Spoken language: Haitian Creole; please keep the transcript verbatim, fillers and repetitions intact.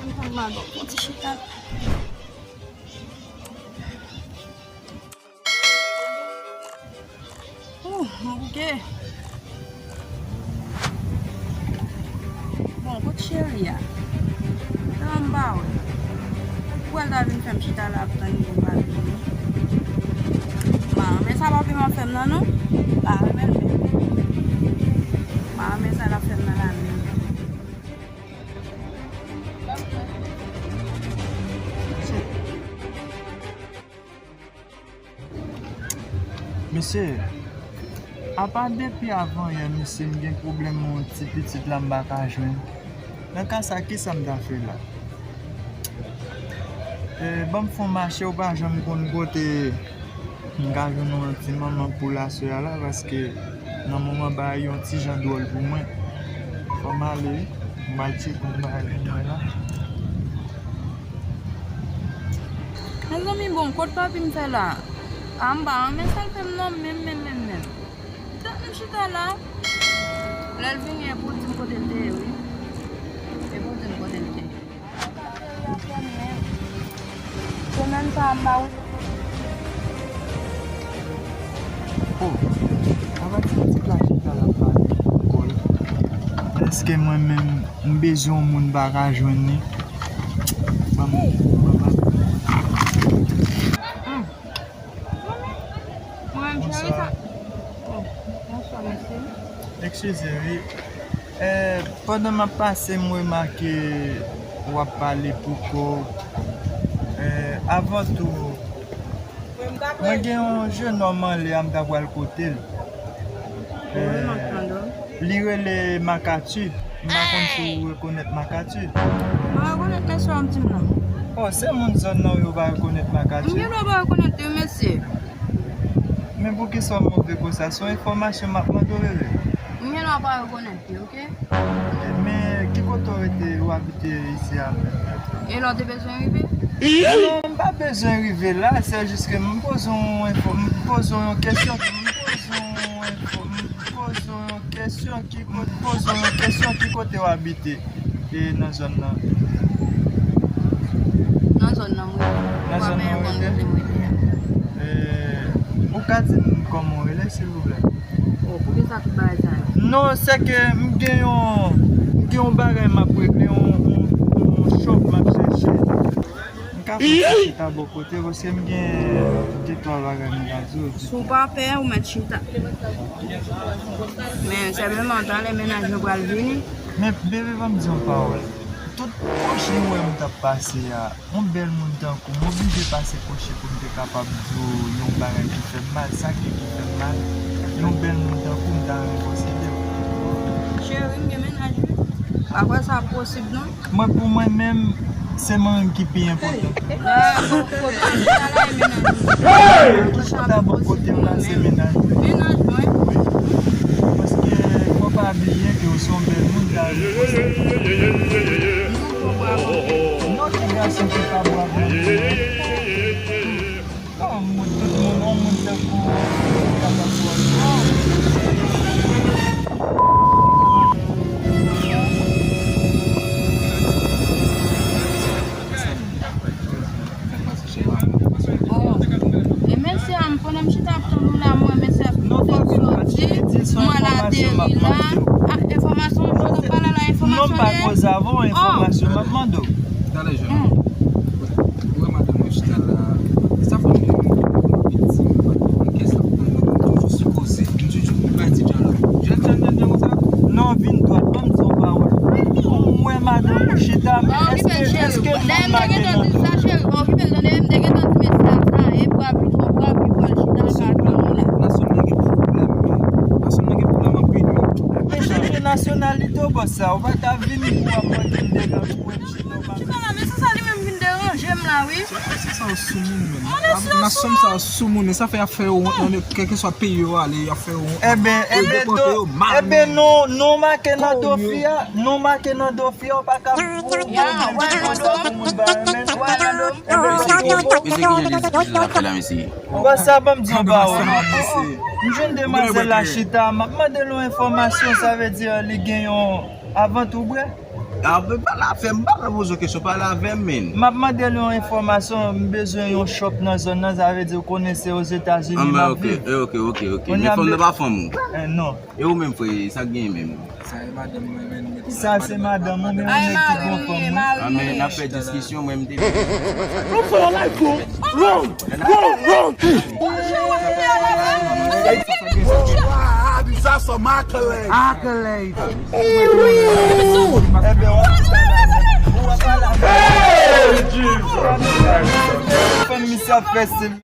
Mwen pral ba w yon ti chita. Ooh, mwen bouke. Bon, kot cheri a? Nan m pa wè. Ou pral ta vin fè m chita la ap tann li pou m pa vini. M pa renmen sa papi m ap fè m nan non. M pa renmen l menm. M pa renmen sa l ap fè m nan la menm. Mesye, apa depi avanyè, mesye, m gen pwoblèm yon ti pitit la m pa ka jwenn. Nan ka sa, kisa m ta fè la? E, ban m fè yon mache, ou pa janm konn kote m ka jwenn yon ti manman pou laswè a la, paske nan moman bagay yon ti jan dwòl pou mwen. Fò m ale wi, m al tcheke yon bagay pou mwen la. Mezanmi, bon, kot papi m fè la? A, m pa renmen sa l fè m non, menm, menm, menm, menm. Tank m chita la, lè l vini, e pou di m kote l te ye, wi. E pou di m kote l te ye. Semèn sa a, m pa wè. Oh, apa ti pitit la chita la pale ankò la. Èske mwen menm, m bezwen yon moun pa ka jwenn li? Ban m, ban m ap. Hmm. Mwen menm, cheri, sa. Oh, bonswa, mesye. Eskize, wi. Eh, pandan m ap pase, m remake w ap pale pou kò w. Eh, avan tou, mwen gen yon jenòm anlè a, m ta pral kote l. Eh, li rele Makati. M pa konn si w rekonèt Makati. M pa rekonèt mesye w ap di m nan. Oh, se moun zòn nan yo pa rekonèt Makati? M gen dwa pa rekonèt li, mesye. Men poukisa w move konsa? Se yon enfòmasyon m ap mande w, bebe. M gen dwa pa rekonèt li, oke? Men ki kote w rete, w abite isi a menm? E lè w te bezwen rive? Non, m pa bezwen rive la, se jis ke m poze w yon enfo-, m poze w yon kesyon, m poze w yon enfo-, m poze w yon kesyon, ki kote, poze w yon kesyon, ki kote w abite, e, nan zòn nan? Nan zòn nan, wi. Nan zòn nan, wi. Ou ka di m kòman w rele, silvouplè? Oh, poukisa tout bagay sa yo? Non, se ke m gen yon, m gen yon bagay m ap regle, yon, yon, yon shop m ap chèche. M ka fè ti chita bò kote, paske m gen de twa bagay m ka di w. Si w pa pè, ou mèt chita. Men sèlman, talè mennaj mwen pral vini. Men, bebe, ban m di yon pawòl. Tout kote w wè m t ap pase a, yon bèl moun tankou m oblije pase koche pou m te kapab di w yon bagay ki fè m mal, sa ki, ki fè m mal, yon bèl moun tankou m ta rekonsile w. Cheri, m gen mennaj wi. Pa kwè sa posib non. Mwen, pou mwen menm, se mwen ki pi enpòtan. Ah, bon, kote m chita la, e mennaj mwen. Hey! Ki chita bò kote m la, se mennaj mwen. Mennaj mwen. Wi. Paske fò pa bliye ke w se yon bèl moun, ta rekonsile. Non, ki gason ki pa bwa pou li. Oh, moun, tout moun, yon moun tankou ou, ou kapab bwa. Oh. E mesye a, m konnen m chita ap tann ou la, mwen, mesye a soti, mwen la ateri la. Ah, enfòmasyon, ou pral la, enfòmasyon. Non, m pa koze avè w, enfòmasyon m ap mande w. Talè, jèn. Ou wè madanm mwen chita la, sa fè m gen yon piti, yon kè sa pou mwen, m toujou sipoze, m toujou bay ti dyalòg. Jèn, jèn, jèn, jèn, konsa. Non, vin dwat, ban m di yon pawòl. Ou wè madanm ou chita, men èske, èske moun maten nan... Lè m te gentan di sa, cheri, okipe l, tande, m te gentan di mesye a sa, e bwa pito, bwa pito, l chita la ka tann ou la. Nasyon mwen gen pwoblèm, men. Nasyon mwen gen pwoblèm anpil, men. Men chanje nasyonalite w, bòs sa, ou pa ta vini pou w ap mande m de gad pou w wè m chita, ou pa... Chita la, men se sa li menm vin deranje m la, wi. Se sa yo soumoun, men. Nasyon sa yo soumoun, sa fè y ap fè yo wont nan kèlkeswa peyi yo ale, y ap fè yo wont. Eben, eben, eben, non, non make nan do fi a, non make nan do fi a, ou pa ka... Mesye, ki jan de diskou l ap fè la, mesye? Bòs sa, ban m di yon pawòl. M jwenn demwazèl la chita, m ap mande l yon enfòmasyon, sa vle di li gen yon avan tou bwè. A, pale avè m, m pa pral poze w kesyon, pale avè m, men. M ap mande l yon enfòmasyon, m bezwen yon shop nan zòn nan, sa vle di ou konnen se Ozetazini m ap viv. Ok, ok, ok. Men fanm nan pa fanm ou? Eh, non. E ou menm, frè, sa k genyen menm? Sa e madanm mwen, men. Sa se madanm ou, men ou nèg ki gon fanm, wi. A, men n ap fè diskisyon, mwen, m te. Don't put on light, bro. Wrong, wrong, wrong. These are some accolades. Accolades. Ebyen, w ap, w ap pale. Hey, Jesus Christ. Fanm misye ap fè stil.